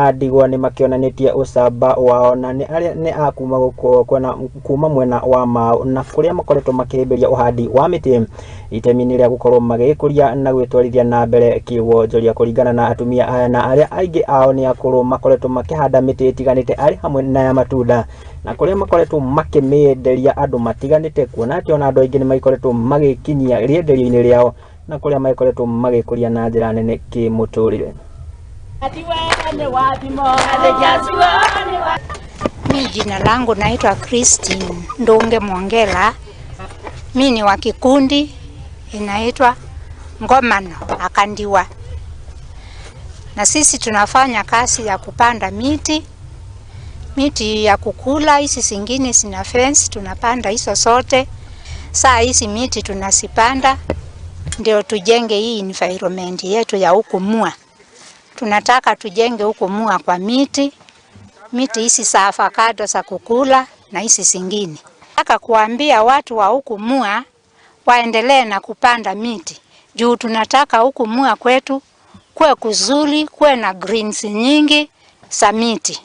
A ndigwa nĩ makĩonanĩtie ũcamba wao na nĩ arĩa nĩ a kuma gũkũ kuma mwena wa Mau na kũrĩa makoretwo makĩhĩmbĩria ũhandi wa mĩtĩ itemi-inĩ rĩa gũkorwo magĩkũria na gwĩtwarithia na mbere kĩwonjoria. Kũringana na atumia aya na arĩa aingĩ ao nĩ akũrũ, makoretwo makĩhanda mĩtĩ ĩtiganĩte arĩ hamwe na ya matunda na kũrĩa makoretwo makĩmĩenderia andũ matiganĩte, kuona atĩ ona andũ aingĩ nĩ magĩkoretwo magĩkinyia rĩenderio-inĩ rĩao na kũrĩa magĩkoretwo magĩkũria na njĩra nene kĩmũtũrĩre. Mi jina langu naitwa Christine Ndunge Mwongela. Mi ni wa kikundi inaitwa Ngomano Akandiwa, na sisi tunafanya kazi ya kupanda miti, miti ya kukula. Hizi zingine zina fence, tunapanda hizo zote. Saa hizi miti tunazipanda ndio tujenge hii environment yetu ya huku Mua. Tunataka tujenge huku Mua kwa miti, miti hizi za avocado za kukula na hizi zingine. Nataka kuambia watu wa huku Mua waendelee na kupanda miti juu tunataka huku Mua kwetu kuwe kuzuri, kuwe na greens nyingi za miti.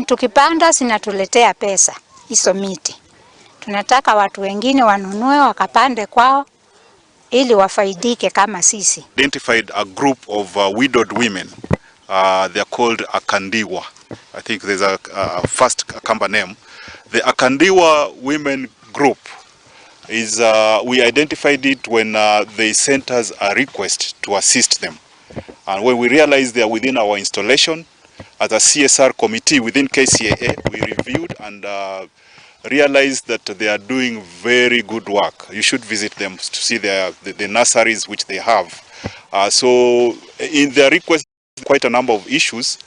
Tukipanda zinatuletea pesa hizo miti. Tunataka watu wengine wanunue wakapande kwao ili wafaidike kama sisi. Identified a group of widowed women. They are called Akandiwa. I think there's a first Akamba name. The Akandiwa Women Group is, we identified it when they sent us a request to assist them. And when we realized they are within our installation, as a CSR committee within KCAA, we reviewed and realized that they are doing very good work. You should visit them to see the nurseries which they have. So in their request, quite a number of issues.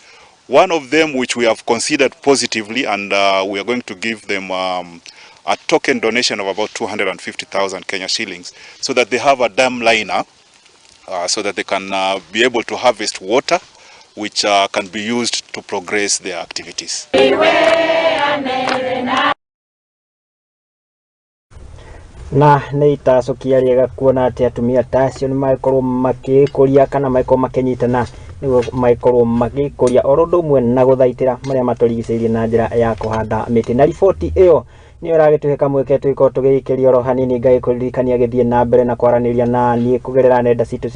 One of them which we have considered positively, and we are going to give them a token donation of about 250,000 Kenya shillings so that they have a dam liner so that they can be able to harvest water which can be used to progress their activities. Na nĩ itacũkia rĩega kuona atĩ atumia ta acio nĩ magĩkorwo magĩkũria kana magĩkorwo makĩnyitana nĩguo magĩkorwo magĩkũria oro ũndũ ũmwe na gũthaitĩra marĩa matũrigicĩirie na njĩra ya kũhanda mĩtĩ. Na riboti ĩyo nĩyo ĩragĩtũhe kamweke tũgĩkorwo tũgĩikĩria oro hanini. Ngagĩkũririkania gĩthiĩ na mbere na kwaranĩria na niĩ kũgerera nenda citũ cia